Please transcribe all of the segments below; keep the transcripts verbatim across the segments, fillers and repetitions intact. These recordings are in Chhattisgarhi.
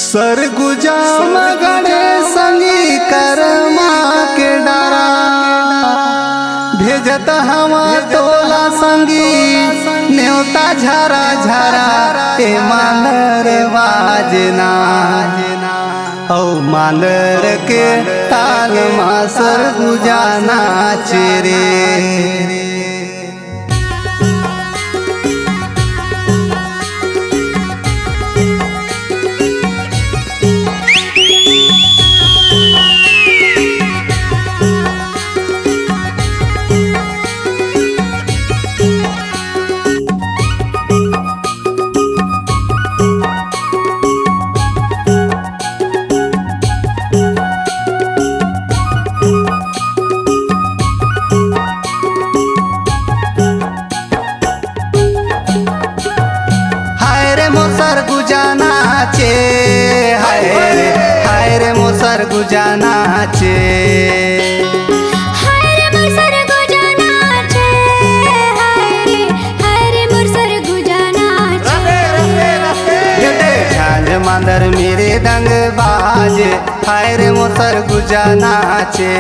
सरगुजा म गणेश संगी करमा के डारा, भेजत हवा तोला संगी नेवता झरा झरा, ए मांदर बाजना, अउ मांदर के ताल मा सरगुजा नाचे रे। हाय रे मोर सरगुजा नाचे, हाय रे, हाय रे मोर सरगुजा नाचे। हाय रे मोर सरगुजा नाचे, हाय रे, हाय रे मोर सरगुजा नाचे। ये दे झांझ मांदर मेरे दंग बाजे, हाय रे मोर सरगुजा नाचे।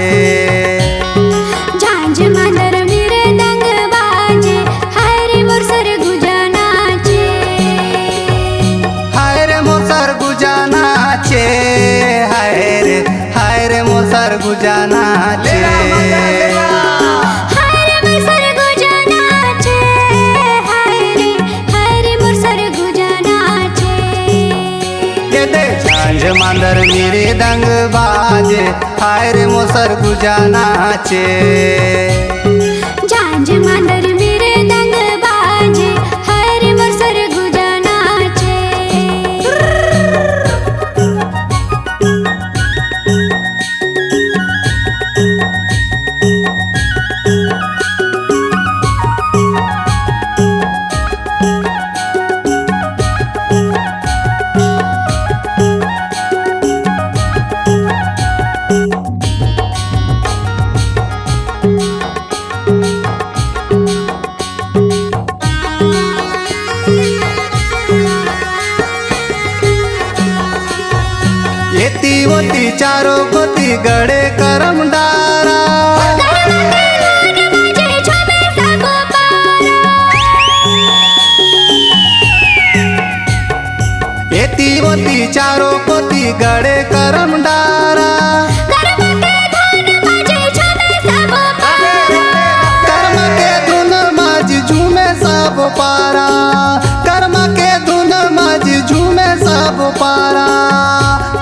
झांझ मांदर मेरे दंग बाजे, हाय रे मोर सरगुजा नाचे। हाय रे मोर सरगुजा नाचे, हाय रे, हाय रे मोर सरगुजा नाचे। हाय रे मोर सरगुजा नाचे, हाय रे, हाय रे मोर सरगुजा नाचे। ये दे झांझ मांदर मेरे दंग बाजे, हाय रे मोर सरगुजा नाचे। झांझ मांदर मेरे दंग बाजे, हाय रे मोर सरगुजा नाचे। एती ओती चारों कोती गड़े करम डारा। एती ओती चारों कोती गड़े करम डारा। कर्म के धुन माझ झूमे सब पारा, कर्म के धुन माझ झूमे सब पारा।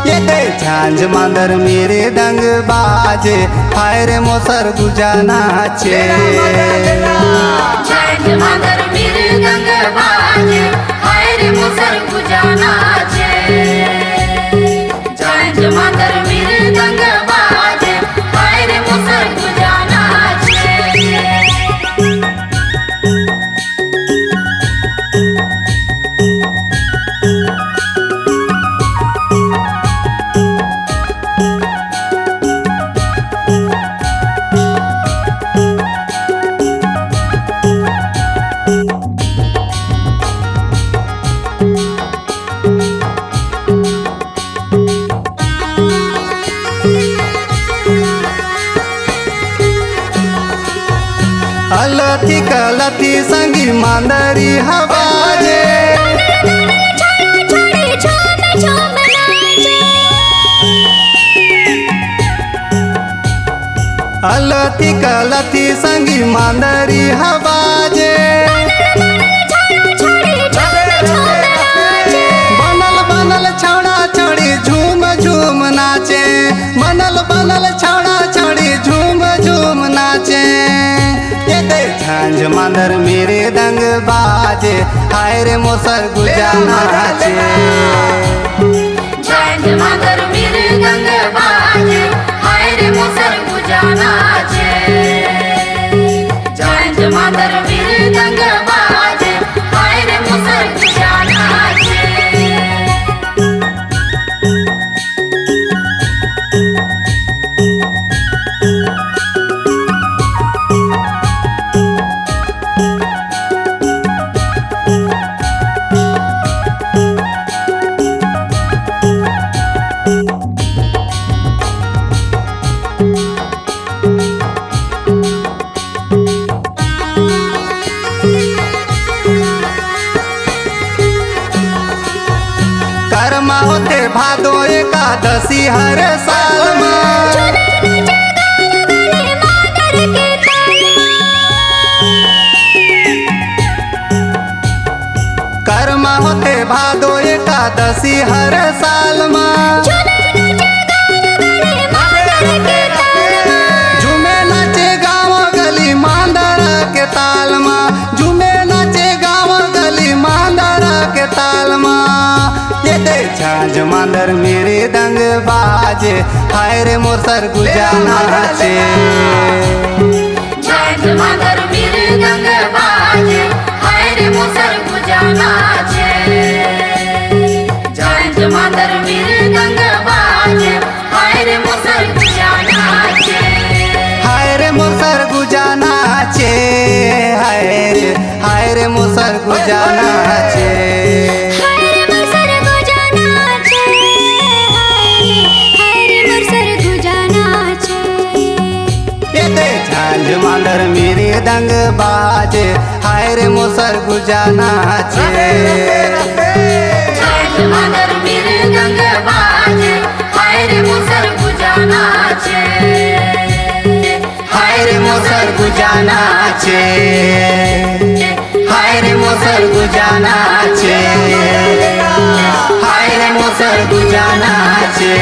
ये दे झांझ मांदर मेरे दंग बाजे, हाय रे मोर सरगुजा नाचे। झांझ मांदर मेरे दंग बाजे, हाय रे मोर सरगुजा नाचे। झांझ मांदर मेरे दंग बाजे, हाय रे मोर सरगुजा नाचे। अलथी कलथी संगी मांदरी ह बाजे। अलथी कलथी संगी मांदरी ह बाजे। बनल बनल छौड़ा छौड़ी झूम झूम नाचे। बनल बनल छौड़ा छौड़ी झूम झूम नाचे। ये दे झांझ मांदर मेरे दंग बाजे, हाय रे मोर सरगुजा नाचे। झांझ मांदर मेरे दंग बाजे, हाय रे मोर सरगुजा नाचे। झांझ मांदर मेरे दंग बाजे, हाय रे मोर सरगुजा नाचे। एकादशी हर साल मा। करमा होथे भादो एकादशी हर साल मा। झूमे नाचे गाँव गली मांदर के ताल मा। झूमे नाचे गाँव गली मांदर के ताल मा। ये दे झांझ मांदर मेरे दंग बाजे। हाय रे मोर सरगुजा नाचे। झांझ मांदर मेरे दंग बाजे। हाय रे मोर सरगुजा नाचे। झांझ मांदर मेरे दंग बाजे। हाय रे मोर सरगुजा नाचे। हाय रे मोर सरगुजा नाचे। हाय रे, हाय रे मोर सरगुजा नाचे। हाय रे मोर सरगुजा नाचे। हाय रे, हाय रे मोर सरगुजा नाचे। ये दे झांझ मांदर मेरे दंग बाजे। हाय रे मोर सरगुजा नाचे। झांझ मांदर मेरे दंग बाजे। हाय रे मोर सरगुजा नाचे। हाय रे मोर सरगुजा नाचे। हाय रे मोर सरगुजा नाचे। हाय रे मोर सरगुजा नाचे।